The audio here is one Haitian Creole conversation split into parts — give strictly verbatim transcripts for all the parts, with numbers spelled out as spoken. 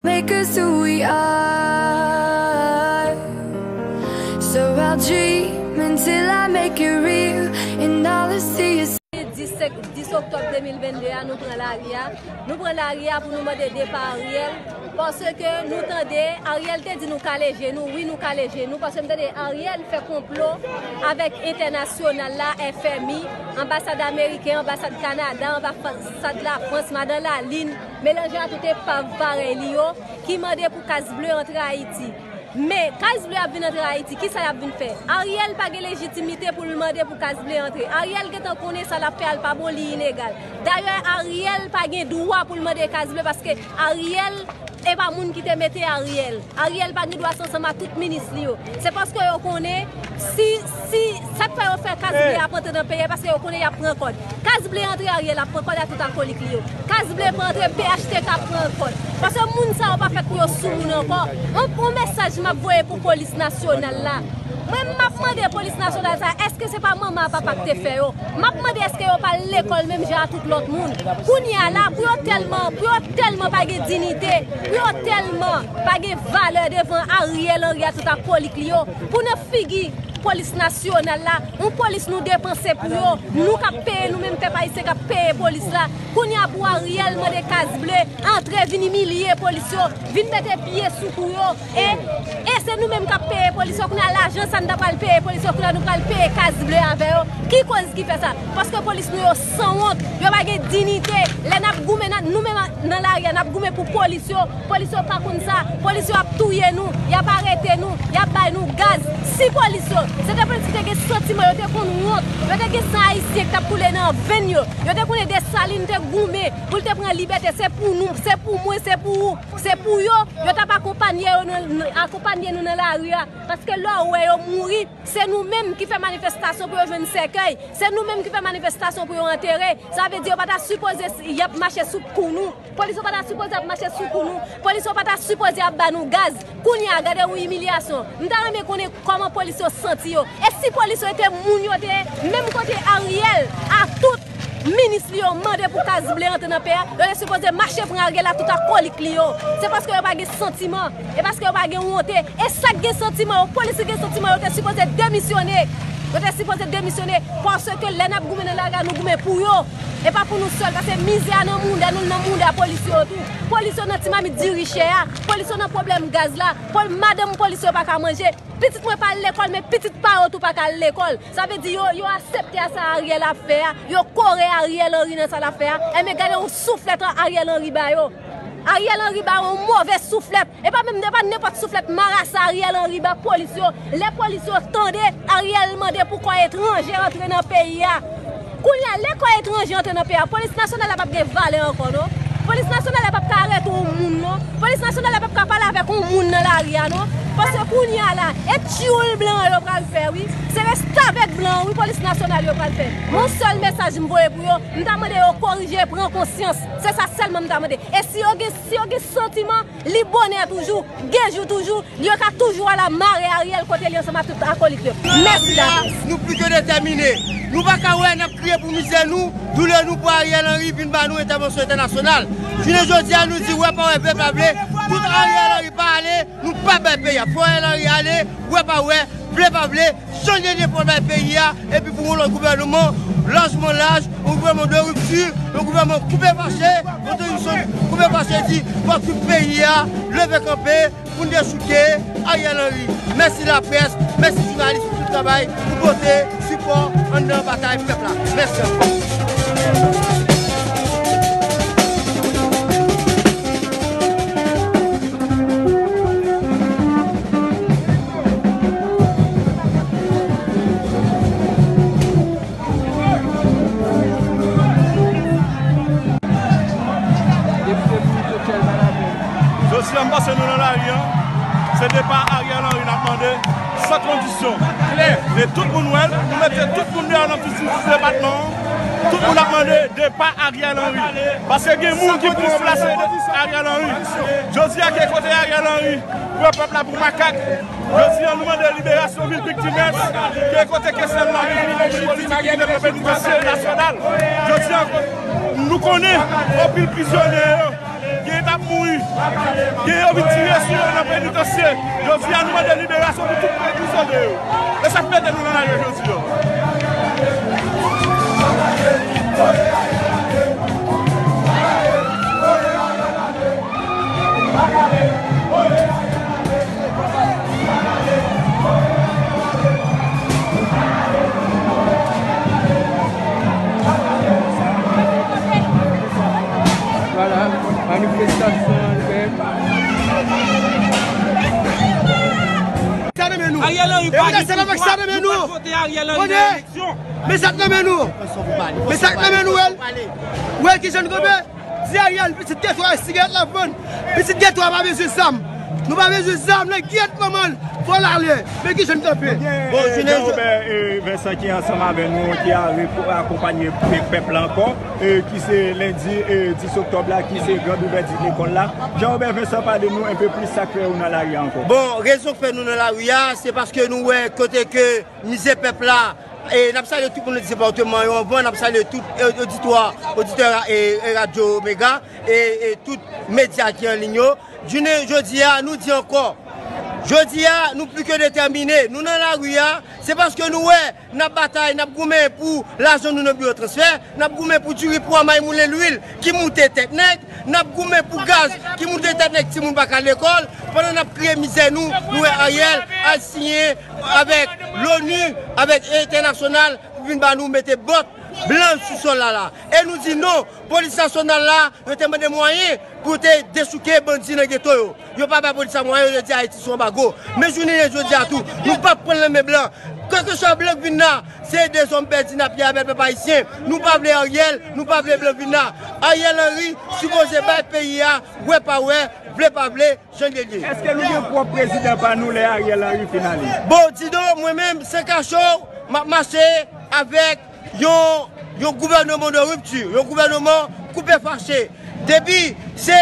Make us who we are. So I'll dream until I make it real, and all I see is Dis, dis oktòb de mil vennde a, nou pran lari a. Nou pran lari a pou nou mande depa Ariel. Paske nou tande, Ariel te di nou kale je nou. Wi, nou kale je nou. Paske m tande Ariel fè konplo avèk entènasyonal la, F M I, anbasad ameriken, anbasad Kanada, anbasad Lafrans, Madan Lalin, melanje a tout epav parèy li yo, ki mande pou Kaz Ble antre Ayiti. Men, Kaz Ble ap vin antre Ayiti, kisa y ap vin fè? Ariel pa gen lejitimite pou l mande pou Kaz Ble antre. Ariel gentan konnen sa l ap fè a, l pa bon, li ilegal. Dayè, Ariel pa gen dwa pou l mande Kaz Ble, paske Ariel, e pa moun ki te mete Ariel. Ariel pa gen dwa sa ansanm ak tout minis li yo. Se paske yo konnen si, si, sa k fè yo fè Kaz Ble ap antre nan peyi a, paske yo konnen y ap pran kòd. Kaz Ble antre, Ariel ap pran kòd ak tout akolik li yo. Kaz Ble pa antre, P H T K ap pran kòd. Paske moun sa yo pa fèt pou yo sou moun ankò. Yon, yon mesaj m ap voye pou polis nasyonal la. Mwen, m ap mande polis nasyonal sa, èske se pa manman ak papa k te fè yo? M ap mande èske yo pa al lekòl menm jan ak tout lòt moun? Kounye a la, pou yo tèlman, pou yo tèlman pa gen diyite, pou yo tèlman pa gen valè devan Ariel Henry ak tout akolik li yo, pou nan figi polis nasyonal la, yon polis nou depanse pou yo, nou k ap peye, nou menm pèp ayisyen k ap peye polis la. Kounye a pou Ariel mande Kaz Ble antre vin imilye polis yo, vin mete pye sou kou yo. E, e se nou menm k ap peye polis yo. Kounye a lajan sa n ta pral peye polis yo, kounye a nou pral peye Kaz Ble avè yo. Ki koz ki fè sa? Paske polis nou yo sanwont, yo pa gen diyite. Lè n ap goumen, n ap, nou menm nan lari a, n ap goumen pou polis yo. Polis yo pa konn sa. Polis yo ap touye nou, y ap arete nou, y ap bay nou gaz. Si polis yo, se te polis ki te gen santiman, yo te konn wont, yo te gen san ayisyen ki t ap koule nan venn yo. Yo te konnen Desalin te goumen pou l te pran libète. Se pou nou, se pou mwen, se pou ou, se pou yo. Yo t ap akonpanye yo nan, akonpanye nou nan lari a. Paske lè w wè yo mouri, se nou menm ki fè manifestasyon pou yo jwenn sèkèy. Se nou menm ki fè manifestasyon pou yo antere. Sa vle di yo pa ta sipoze y ap mache sou kou nou. Polis yo pa ta sipoze ap mache sou kou nou. Polis yo pa ta sipoze ap ba nou gaz. Kounye a, gade yon imilyasyon. M ta renmen konnen kòman polis yo santi yo. E si polis yo te moun yo te ye, menm kote Ariel ak tout minis li yo mande pou Kaz Ble antre nan peyi a, yo te sipoze mache pran Ariel ak tout akolik li yo. Se paske yo pa gen santiman. E paske yo pa gen wonte. E sa k gen santiman yo, polis ki gen santiman yo te sipoze demisyone. Yo te sipoze demisyone. Paske lè n ap goumen nan lari a, nou goumen pou yo. E pa pou nou sèl, paske mizè a nan mouda nou, l nan mouda polis yo tou. Polis yo nan ti mamit diri chè a. Polis yo nan pwoblèm gaz la. Pol, madanm polis yo pa ka manje. Pitit mwen pa al lekòl, men pitit pa yo tou pa ka al lekòl. Sa vle di yo, yo aksepte a sa Ariel ap fè a. Yo kore Ariel Henry nan sa l ap fè a. Enben gade yon souflèt Ariel Henry ba yo. Ariel Henry ba yo yon move souflèt. E pa menm, e pa nenpòt souflèt marasa Ariel Henry ba polis yo. Lè polis yo tande Ariel mande pou kò etranje antre nan peyi a. Kounye a, lè kò etranje antre nan peyi a, polis nasyonal la p ap gen valè ankò non. Polis nasyonal la p ap ka arete yon moun non. Polis nasyonal la p ap ka pale avèk yon moun nan lari a non. Paske kounye a la, e tyoul blan yo pral fè wi. Se restavèk blan wi polis nasyonal yo pral fè. Yon sèl mesaj m voye pou yo, m ta mande yo korije, pran konsyans. Se sa sèlman m ta mande. E si yo gen, si yo gen santiman, li bonè toujou, gen jou toujou, yo ka toujou al mare Ariel kote li ansanm ak tout akolik yo. Mèsi la. Nou pli ke detèmine. Nou pa ka wè n ap kriye pou mizè nou, doulè nou pou Ariel Henry vin ba nou entèvansyon entènasyonal. Jounen jodi a, nou di wè pa wè, vle pa vle, tout Ariel Henry pa ale, nou pa bay peyi a. Fò Ariel Henry ale, wè pa wè, vle pa vle, chanje de pòt bay peyi a, epi pou yon lòt gouvènman, lajman laj, yon gouvènman de ripti, yon gouvènman koupe fache, yon tranzisyon koupe fache di, fòk tout peyi a leve kanpe pou n dechouke Ariel Henry. Mèsi laprès, mèsi jounalis pou tout travay, pou pote sipò anndan batay pèp la. Mèsi ankò. Jodi a, m panse nou nan lari a, se depa Ariel Henry n ap mande, san kondisyon. Klè. E tout moun wè l, nou mete tout moun deyò nan fis depatman an. Tout moun ap mande depa Ariel Henry. Paske gen moun ki pou ranplase Ariel Henry. Jodi a, ki kote Ariel Henry? Pran pèp la pou makak. Jodi a, nou mande liberasyon Vil Biktimès. Ki kote Kesnel Marie, ki kite kanpe nou nan sèn nasyonal. Jodi a, nou konnen anpil prizonye yo. Gen Ap mouri. Gen yo vin tire sou yo nan penitansye. Jodi a, nou mande liberasyon pou tout prizonye yo. E sa k mete nou nan lari jodi a. Vwala, manifestasyon an li menm. Sa nan men nou. Ariel Henry pa gen pouvwa. Nou pa vote Ariel Henry nan eleksyon. Men sa k nan men nou. Men sa k nan men nou, wè. Wè kijan n kanpe. Di Ariel, pitit geto a sigarèt l ap vann. Pitit geto a pa bezwen zam. Nou pa bezwen zam nan gyèt manman l. Fò l ale. Men kijan n kanpe. Bon, Jean Robert, eh, Vincent ki ansanm avè nou, ki a repo-, akonpanye pèp la ankò, eh, ki se lendi, eh, dis oktòb la, ki se grand ouvèti lekòl la. Jean Robert Vincent, pale nou enpe plis sa k fè ou nan lari a ankò. Bon, rezon k fè nou nan lari a, se paske nou wè kote ke mizè pèp la, e n ap salye tout moun nan depatman yo anvan, n ap salye tout, e, oditwa, oditè, e, e, Radyo Mega, e, e tout medya ki an liy yo. Jounen jodi a, nou di ankò, jodi a, nou pli ke detèmine, nou nan lari a, se paske nou wè, n ap batay, n ap goumen pou lajan nou nan biwo transfè, n ap goumen pou diri, pwa, may, moulen, lwil ki moute tèt nèg, n ap goumen pou gaz ki moute tèt nèg, timoun pa ka lekòl, pandan n ap kriye mizè nou, nou wè Ariel al siyen avèk loni, avèk entènasyonal, pou vin ba nou mete bòt blan sou sòl la la. E nou di non, polis nasyonal la, yo te mande mwayen pou te dechouke bandi nan geto yo. Yo pa bay polis la mwayen, yo di Ayiti sou anbago. Men jounen jodi a tou, nou p ap pran l nan men blan. Kèlkeswa blan k vin la, se dezòm pèdi n ap ye avè l, pèp ayisyen. Nou pa vle Ariel, nou pa vle blan vin la. Ariel Henry sipoze bay peyi a, wè pa wè, vle pa vle, jan l ye l ye. Èske nou gen pwòp prezidan pa nou lè Ariel Henry fin ale? Bon, di non, mwen menm, san kache w, m ap mache avèk yon, yon gouvènman de ripti, yon gouvènman koupe fache. Depi se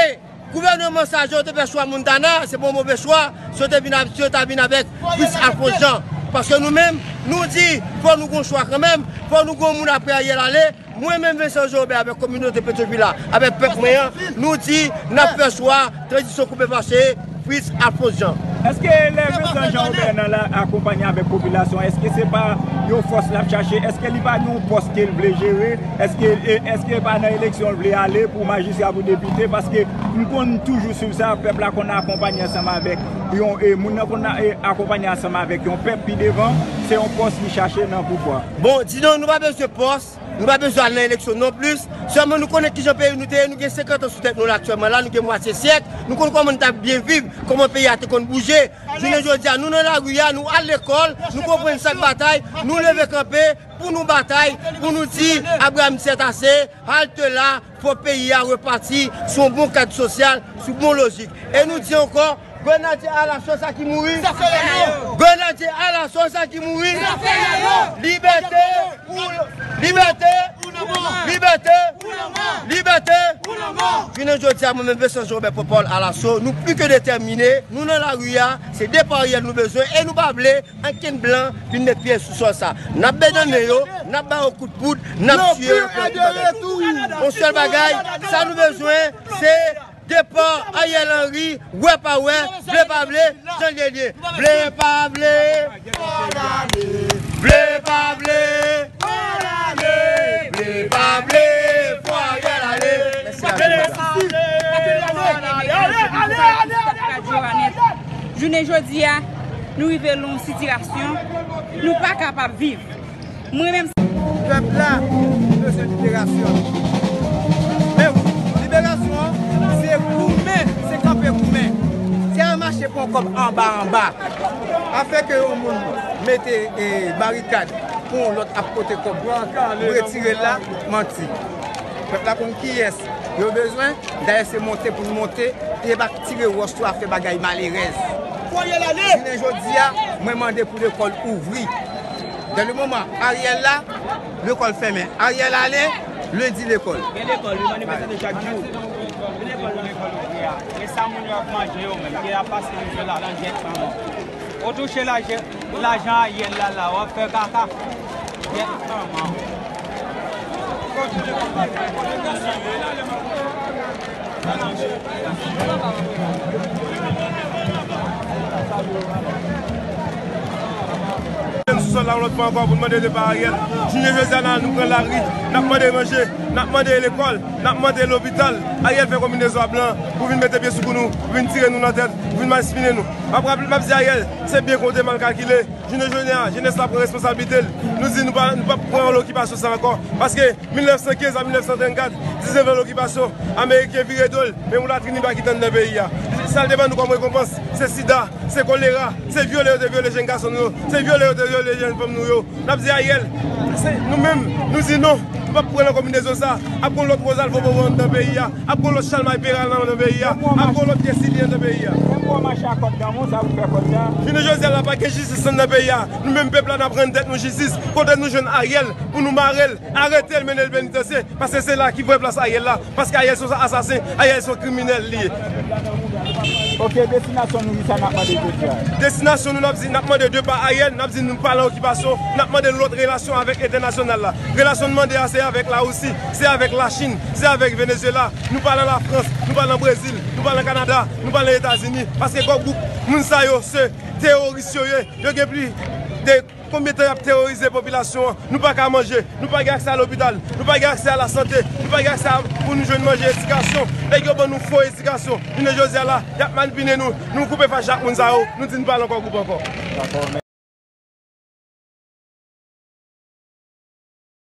gouvènman sa, jan yo te fè chwa Montana, se pa yon move chwa, si yo te vin a-, si yo ta vin avèk Fritz Alphonse Jean. Paske nou menm, nou di, fò nou gon chwa kanmenm, fò nou gon moun apre Ariel ale. Mwen menm, Vincent Jean Robert, avèk kominote Petyonvil la, avèk pèp mwen an, nou di, n ap fè chwa, tranzisyon koupe fache, Fritz Alphonse Jean. Èske lè Vincent Jean Robert nan la akonpanye avèk popilasyon, èske se pa yon fòs l ap chache? Èske li pa gen yon pòs ke l vle jere? Èske, e, èske pa nan eleksyon l vle ale pou majistra, pou depite? Paske m konn toujou swiv sa, pèp la konn akonpanye ansanm avèk yon, e, moun nan konn, e, akonpanye ansanm avèk yon pèp pi devan, se yon pòs li chache nan pouvwa. Bon, di non, nou pa bezwen pòs. Nou pa bezwen al nan eleksyon non plis. Sèlman nou konnen kijan peyi nou te ye, nou gen senkant an sou tèt nou la aktyèlman la, nou gen mwatye syèk, nou konn kòman nou t ap byen viv, kòman peyi a te konn bouje. Jounen jodi a, nou nan lari a, nou al lekòl, nou konprann sa k batay, nou leve kanpe pou nou batay, pou nou di, Abraham, c'est assez, halte là, fò peyi a repati sou yon bon kad sosyal, sou bon lojik. E nou di ankò, Grenadye alaso sa ki mouri. Grenadye alaso sa ki mouri. Libète ou, libète, libète, libète. Jounen jodi a, mwen menm Vincent Jean Robert Popol Alaso, nou pli ke detèmine, nou nan lari a, se depa Ariel nou bezwen e nou pa vle ankenn blan vin met pye sou sòl sa. N ap bedannen yo, n ap ba yo kout poud, n ap tiye yo. Yon sèl bagay, sa nou bezwen, se depa Ariel Henry, wè pa wè, vle pa vle, jan l ye l ye. Vle pa vle, vle pa vle, vle pa vle, fò Ariel ale. Radyo Anèt. Jounen jodi a, nou rive nan yon sitiyasyon, nou pa kapab viv. Mwen menm. Pèp la bezwen liberasyon. Men liberasyon an, se goumen, se kanpe goumen. Se al mache pran kòb anba anba. Afè ke yon moun mete, e, barikad pou yon lòt ap pote kòb pou retire l la, manti. Pèp la konn kiyès yo bezwen. Dayè se monte pou n monte, e pa tire wòch tou a fè bagay malerèz. Jounen jodi a, mwen mande pou lekòl ouvri. Dan le moman, Ariel la, lekòl fèmen. Ariel ale, lendi lekòl. Gen lekòl, wi, manifestasyon chak jou. Gen lekòl, lekòl ouvri a. Men sa moun yo ap manje yo menm, ki ap pase yo la, langyèt manman. Ou touche lajan, lajan Ariel la la, w ap fè kaka. Yè, manman. Sou sòl la yon lòt fwa ankò pou n mande depa Ariel. Jounen jodi a la, nou pran lari, n ap mande manje, n ap mande lekòl, n ap mande lopital. Ariel fè konbinezon a blan pou vin mete pye sou kou nou, pou vin tire nou nan tèt, pou vin maspinen nou. M ap raple, m ap di Ariel, se byen konte, mal kalkile. Jounen jodi a, jenès la pran responsablite l. Nou di nou pa, nou p ap pran lokipasyon sa ankò. Paske mil nèf san kenz a mil nèf san trannkat, diznèf an lokipasyon, Ameriken vire do l, men yon latrin li pa kite anndan peyi a. Sa l te ban nou kòm rekonpans, se sida, se kolera, se vyole yo te vyole jèn gason nou yo, se vyole yo te vyole jèn fanm nou yo. N ap di Ariel, se nou menm, nou di non, nou p ap pran nan konbinezon sa, ap gon lòt Rosalvo Bobo anndan peyi a, ap gon lòt Chalmay Peral anndan peyi a, ap gon lòt Desili anndan peyi a. Menm pou mache a kòd nan moun, sa pou fè kòd la. Jounen jodi a la, pa gen jistis anndan peyi a. Nou menm pèp la, n ap rann tèt nou jistis. Kote nou jwenn Ariel pou nou mare l, arete l, mennen l penitansye, paske se la ki vrè plas Ariel la, paske Ariel se yon asasen, Ariel se yon kriminèl li ye. Ok, destinasyon nou, ki sa n ap mande jodi a? Destinasyon nou, n ap di, n ap mande depa Ariel, n ap di nou pa nan okipasyon, n ap mande lòt relasyon avèk entènasyonal la. Relasyon n mande a, se avèk Larisi, se avèk Lachin, se avèk Venezuela, nou pa nan Lafrans, nou pa nan Brezil, nou pa nan Kanada, nou pa nan Etazini, paske gwo gwoup moun sa yo se teworis yo ye, yo gen pli de konbyen tan y ap teworize popilasyon an? Nou pa ka manje, nou pa gen aksè a lopital, nou pa gen aksè a lasante, nou pa gen aksè a pou nou jwenn manje, edikasyon. Nèg yo ban nou fo edikasyon. Jounen jodi a la, y ap malmennen nou, nou koupe fache ak moun sa yo, nou di nou pa nan kò gwoup ankò.